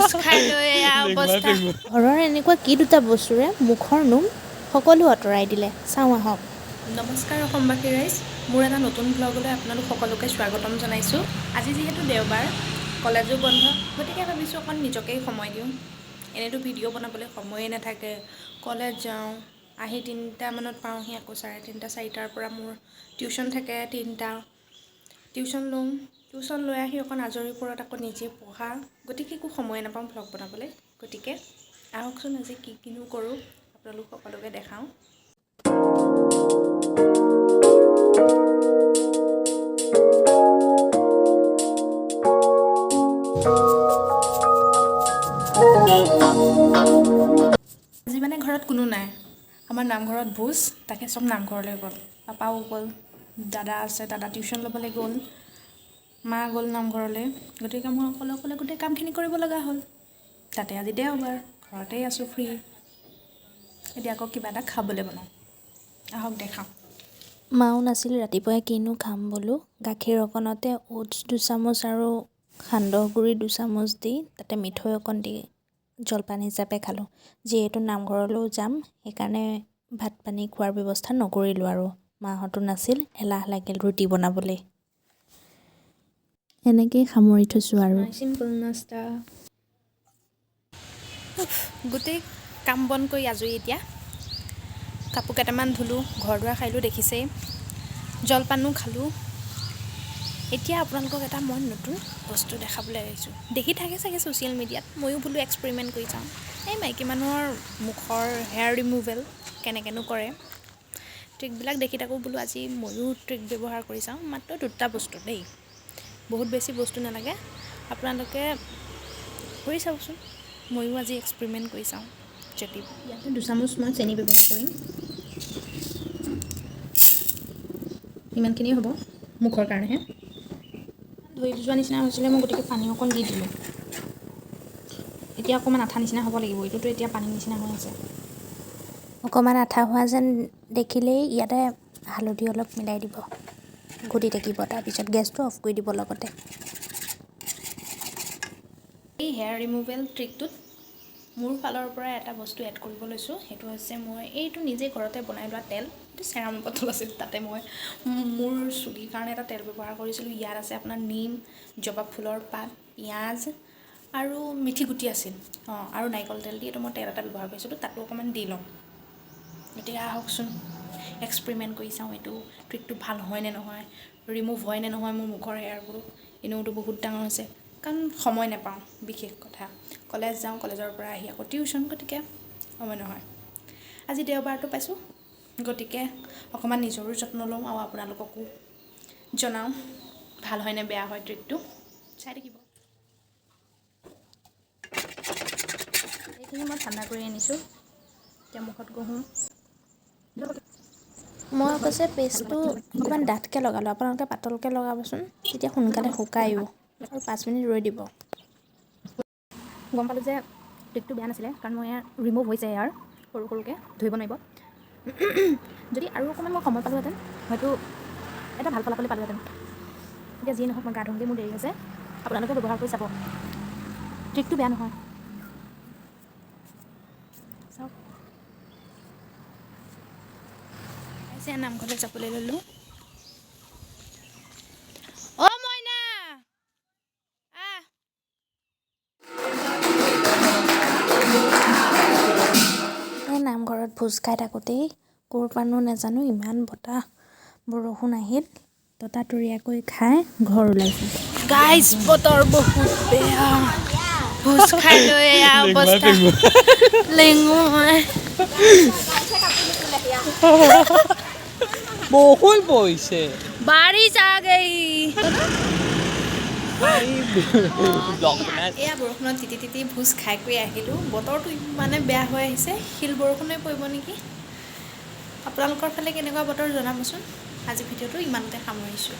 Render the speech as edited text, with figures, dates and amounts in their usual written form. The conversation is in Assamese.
ভোজ খাই লৈ এয়া অৱস্থা। ঘৰৰ এনেকুৱা কি দুটা বস্তুৰে মুখৰ নোম সকলো আঁতৰাই দিলে, চাওঁ আহক। নমস্কাৰ অসমবাসী ৰাইজ, মোৰ এটা নতুন ভ্লগলৈ আপোনালোক সকলোকে স্বাগতম জনাইছোঁ। আজি যিহেতু দেওবাৰ, কলেজো বন্ধ, গতিকে ভাবিছোঁ অকণ নিজকেই সময় দিওঁ। এনেইতো ভিডিঅ' বনাবলৈ সময়ে নাথাকে। কলেজ যাওঁ, আহি 3টামানত পাওঁহি, আকৌ 3:30 4টাৰ পৰা মোৰ টিউশ্যন থাকে, 3টা টিউশ্যন লওঁ। টিউশ্যন লৈ আহি অকণ আজৰি পৰত আকৌ নিজে পঢ়া, গতিকে একো সময়ে নাপাওঁ ভ্লগ বনাবলৈ। গতিকে আহকচোন আজি কি কিনো কৰোঁ আপোনালোক সকলোকে দেখাওঁ। আজি মানে ঘৰত কোনো নাই, আমাৰ নামঘৰত ভোজ, তাকে চব নামঘৰলৈ গ'ল। পাপাও গ'ল, দাদা আছে, দাদা টিউশ্যন ল'বলৈ গ'ল, মা গ'ল নামঘৰলৈ। গতিকে মই অকলে অকলে গোটেই কামখিনি কৰিব লগা হ'ল। তাতে আজি দেওবাৰ, ঘৰতেই আছোঁ ফ্ৰী। এতিয়া আকৌ কিবা এটা খাবলৈ বনাওঁ, আহক দেখাওঁ। মাও নাছিল, ৰাতিপুৱাই কিনো খাম বোলো, গাখীৰ অকণতে অ'টছ 2 চামুচ আৰু সান্দহ গুড়ি 2 চামুচ দি তাতে মিঠৈ অকণ দি জলপান হিচাপে খালোঁ। যিহেতু নামঘৰলৈও যাম, সেইকাৰণে ভাত পানী খোৱাৰ ব্যৱস্থা নকৰিলোঁ আৰু মাহঁতো নাছিল, এলাহ লাগিল ৰুটি বনাবলৈ। এনেকেই সামৰি থৈছোঁ আৰু। চিম্পল নাস্তা। গোটেই কাম বন কৰি আজৰি, এতিয়া কাপোৰ কেইটামান ধুলোঁ, ঘৰ দুৱাৰ সাৰিলোঁ, দেখিছেই, জলপানো খালোঁ। এতিয়া আপোনালোকক এটা মই নতুন বস্তু দেখাবলৈ আহিছোঁ। দেখি থাকে চাগে ছ'চিয়েল মিডিয়াত, ময়ো বোলো এক্সপেৰিমেণ্ট কৰি চাওঁ। এই মাইকী মানুহৰ মুখৰ হেয়াৰ ৰিমুভেল কেনেকৈনো কৰে, ট্ৰিকবিলাক দেখি থাকোঁ, বোলো আজি ময়ো ট্ৰিক ব্যৱহাৰ কৰি চাওঁ। মাত্ৰ দুটা বস্তু দেই, বহুত বেছি বস্তু নালাগে। আপোনালোকে কৰি চাবচোন, ময়ো আজি এক্সপেৰিমেণ্ট কৰি চাওঁ। যদি ইয়াতে 2 চামুচ মই চেনি ব্যৱহাৰ কৰিম, ইমানখিনিয়ে হ'ব মুখৰ কাৰণেহে। ধৰি যোৱা নিচিনা হৈছিলে মই, গতিকে পানী অকণ দি দিলোঁ। এতিয়া অকণমান আঠা নিচিনা হ'ব লাগিব, এইটোতো এতিয়া পানী নিচিনা হৈ আছে। অকণমান আঠা হোৱা যেন দেখিলেই ইয়াতে হালধি অলপ মিলাই দিব, ঘুটি থাকিব, তাৰপিছত গেছটো অফ কৰি দিব লগতে। এই হেয়াৰ ৰিমুভেল ট্ৰিকটোত মোৰ ফালৰ পৰা এটা বস্তু এড কৰিব লৈছোঁ। সেইটো হৈছে মই এইটো নিজে ঘৰতে বনাই লোৱা তেল। এইটো চেৰাম বটল আছিল, তাতে মই মোৰ চুলিৰ কাৰণে এটা তেল ব্যৱহাৰ কৰিছিলোঁ। ইয়াত আছে আপোনাৰ নিম, জবা ফুলৰ পাত, পিঁয়াজ আৰু মিঠি গুটি আছিল, অঁ, আৰু নাৰিকল তেল দি এইটো মই তেল এটা ব্যৱহাৰ কৰিছিলোঁ, তাতো অকণমান দি লওঁ। এতিয়া আহকচোন এক্সপেৰিমেণ্ট কৰি চাওঁ, এইটো ট্ৰিকটো ভাল হয় নে নহয়, ৰিমুভ হয় নে নহয় মোৰ মুখৰ হেয়াৰবোৰ। এনেওতো বহুত ডাঙৰ হৈছে, কাৰণ সময় নাপাওঁ, বিশেষ কথা কলেজ যাওঁ, কলেজৰ পৰা আহি আকৌ টিউশ্যন, গতিকে সময় নহয়। আজি দেওবাৰটো পাইছোঁ, গতিকে অকণমান নিজৰো যত্ন লওঁ আৰু আপোনালোককো জনাওঁ ভাল হয় নে বেয়া হয় ট্ৰিকটো, চাই থাকিব। এইখিনি মই ঠাণ্ডা কৰি আনিছোঁ, এতিয়া মুখত ঘঁহোঁ। মই অৱশ্যে পেষ্টটো অকণমান ডাঠকৈ লগালোঁ, আপোনালোকে পাতলকৈ লগাবচোন, তেতিয়া সোনকালে শুকায়ো আৰু 5 মিনিট ৰৈ দিব। গম পালোঁ যে ট্ৰিকটো বেয়া নাছিলে, কাৰণ মই ইয়াৰ ৰিমুভ হৈছে ইয়াৰ সৰু সৰুকৈ, ধৰিব নোৱাৰিব। যদি আৰু অকণমান মই সময় পালোঁহেঁতেন, হয়তো এটা ভাল ফলাফলে পালোঁহেঁতেন। এতিয়া যিয়ে নহওক, মই গা ধুমগৈ, মোৰ দেৰি হৈছে। আপোনালোকে ব্যৱহাৰ কৰি চাব, ট্ৰিকটো বেয়া নহয়। চাওক। নামঘৰলৈ যাবলৈ ল'লোঁ। অ' মইনা, আহ। এই নামঘৰত ভোজ খাই থাকোঁতেই ক'ৰ পৰানো নাজানো ইমান বতাহ বৰষুণ আহিল, ততাতৈয়াকৈ খাই ঘৰ ওলাইছোঁ। গাইজ, বতৰ বহুত বেয়া। ভোজ খাই লৈ এয়া অৱস্থা, লেঙু মই। বৰষুণ পৰিছে। बारिश आ गई। ব্লগ বনাই। এয়া বৰষুণত তিতি তিতি ভোজ খাই কৰি আহিলোঁ। বতৰটো ইমানে বেয়া হৈ আহিছে, শিল বৰষুণে পৰিব নেকি? আপোনালোকৰ ফালে কেনেকুৱা বতৰ জনাবচোন। আজি ভিডিঅ'টো ইমানতে সামৰিছোঁ।